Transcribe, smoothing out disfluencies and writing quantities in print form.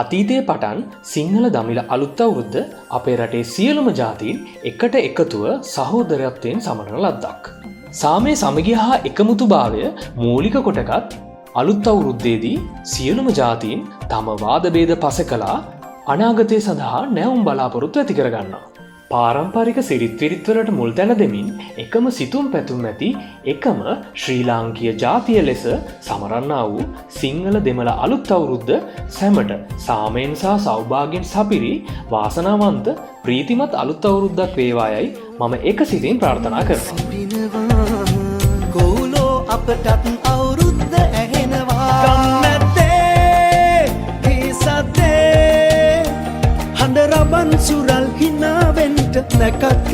අතීතයේ පටන් සිංහල දමිළ අලුත් අවුරුද්ද අපේ රටේ සියලුම ජාතීන් එකට එකතුව සහෝදරත්වයෙන් සමරන ලද්දක්. සාමය, සමගිය හා එකමුතුභාවය මූලික කොටගත් අලුත් අවුරුද්දේදී සියලුම ජාතීන් තම වාද භේද පසෙකලා අනාගතය සඳහා නැවුම් බලාපොරොත්තු ඇති කරගන්නවා. පාරම්පරික සිරිත් විරිත්වලට මුල් තැන දෙමින් එකම සිතුම් පැතුම් ඇති එකම ශ්‍රී ලාංකීය ජාතිය ලෙස සමරන්නා වූ සිංහල දෙමළ අලුත් අවුරුද්ද සැමට සාමයෙන් සහ සෞභාග්‍යයෙන් සපිරි වාසනාවන්ත ප්‍රීතිමත් අලුත් අවුරුද්දක් වේවා යයි මම එක සිතින් ප්‍රාර්ථනා කරනවා. සිටිනවා කොවුලෝ අපටත් අවුරුද්ද ඇහෙනවා. ගම්මැද්දේ ගී සද්දේ, හඬ රබන් සුරල් හිනාවෙන්ට නැකත්.